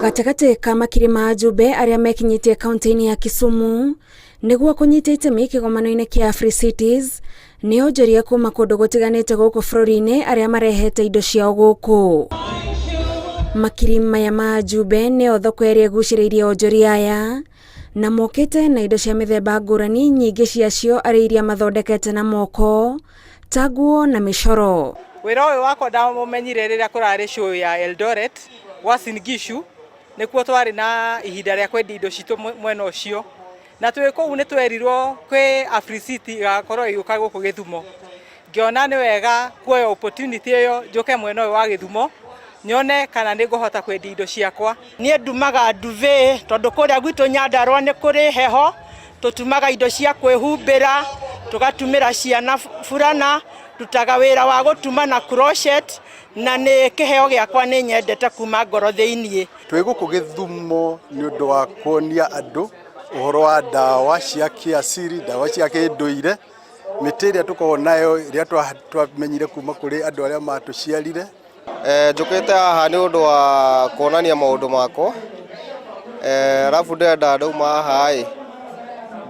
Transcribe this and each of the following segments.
Gatagatĩ ka makiri ma ajumbe arĩa mekinyĩtie kaunti-inĩ ya Kisumu nĩguo kũnyita itemi kĩgomano-inĩ kĩa Africities nĩ onjoria kuma kũndũ gũtiganĩte gũkũ bũrũri-inĩ arĩa marehete indo ciao gũkũ. Makiri maya ma ajumbe nĩo thoko ĩrĩa ĩgucĩrĩirie onjoria aya na mokĩte na indo cia mĩthemba ngũrani, nyingĩ ciacio arĩ iria mathondekete na moko ta nguo na mĩcoro. Wĩra ũyũ wakwa ndamũmenyire rĩrĩa kũrarĩ show ya Eldoret Uasin Gishu, nĩkuo twarĩ na ihinda rĩa kwendia indo citũ mwena ũcio, na twĩ kũu nĩ twerirwo kwĩ Africity ĩgakorwo ĩgĩũka gũkũ Gĩthumo. Ngĩona nĩ wega kuoya opportunity ĩyo njũke mwena ũyũ wa Gĩthumo nyone kana nĩ ngũhota kwendia indo ciakwa. Niĩ ndumaga duvet tondũ kũrĩa gwitũ Nyandarũa nĩ kũrĩ heho, tũtumaga indo cia kwĩhumbĩra, tũgatumĩra ciana burana, ndutaga wĩra wa gũtuma na crochet na nĩ kĩheo gĩakwa nĩ nyendete kuma ngoro thĩiniĩ. Twĩ gũkũ Gĩthumo nĩ ũndũ wa kuonia andũ ũhoro wa ndawa cia kĩasiri, ndawa cia kĩndũire, mĩtĩ ĩrĩa tũkoragwo nayo ĩrĩa twamenyire kuma kũrĩ andũ arĩa matũciarire. Njũkĩte haha nĩ ũndũ wa kuonania maũndũ makwa, arabu ndĩrenda ndauma haha ĩ,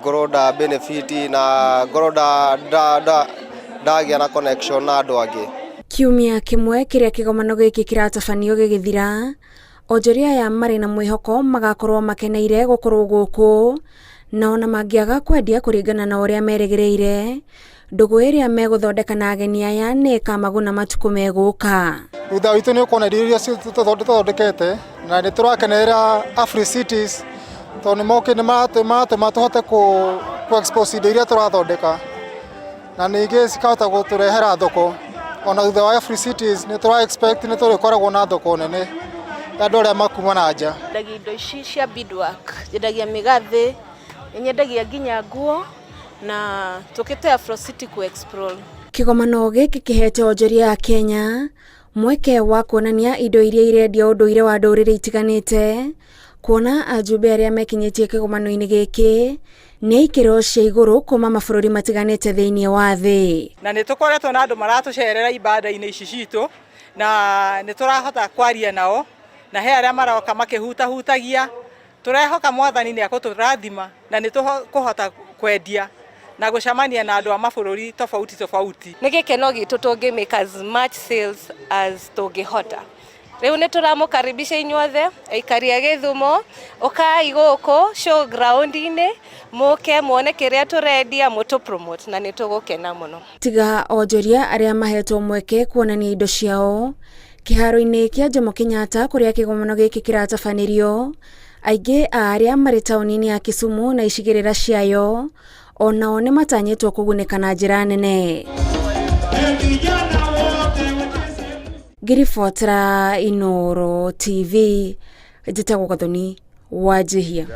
ngorwo nda benefit na ngorwo ndagĩa na connection na andũ angĩ. Kiumia kĩmwe kĩrĩa kĩgomano gĩkĩ kĩratabanio gĩgĩthira, onjoria aya marĩ na mwĩhoko magakorwo makeneire gũkorwo gũkũ, na ona mangĩaga kwendia kũringana na ũrĩa merĩgĩrĩire, ndũgũ ĩrĩa megũthondeka na ageni aya nĩ ĩkamaguna matukũ megũka. Thutha witũ nĩ ũkuona irio iria tũthondekete na nĩ tũrakenerera Africities tondũ nĩ maratũma tũhote kũ expose indo iria tũrathondeka na ningĩ cikahota gũtũrehera thoko. Ona thutha wa Africities nĩ tũra expect nĩ tũrĩkoragwo na thoko nene ya andũ arĩa makuma na nja. Nyendagia indo ici cia beadwork, nyendagia mĩgathĩ, nyendagia nginya nguo na tũkĩte Afrocity ku explore. Kĩgomano gĩkĩ kĩhete onjoria a Kenya mweke wa kuonania indo iria irendia ũndũire wa ndũrĩrĩ itiganĩte, kuona ajumbe arĩa mekinyĩtie kĩgomano-inĩ gĩkĩ nĩ ikĩro cia igũrũ kuma mabũrũri matiganĩte thĩinĩ wa thĩ. Na nĩ tũkoretwo na andũ maratũcerera ibanda-inĩ ici citũ na nĩ tũrahota kwaria nao, na he arĩa maroka makĩhutahutagia. Tũrehoka mwathani nĩ ekũtũrathima na nĩ tũkũhota kwendia na gũcemania na andũ a mabũrũri tofauti tofauti. Nĩ gĩkeno gitũ tũngĩ make as much sales as tũngĩhota. Rĩu nĩ tũramũkaribisha inyuothe aikari a Gĩthumo, ũkai gũkũ show ground-inĩ, mũke muone kĩrĩa tũrendia, mũtũ promote na nĩ tũgũkena mũno. Tiga onjoria arĩa mahetwo mweke kuonania indo ciao kĩharo-inĩ kĩa Jomo Kenyatta kũrĩa kĩgomano gĩkĩ kĩratabanĩrio, aingĩ a arĩa marĩ taũni-inĩ ya Kisumu na icigĩrĩra ciayo onao nĩ matanyĩtwo kũgunĩka na njĩra nene. Ngĩribotera Inooro TV, njĩtagwo Gathoni Wanjihia.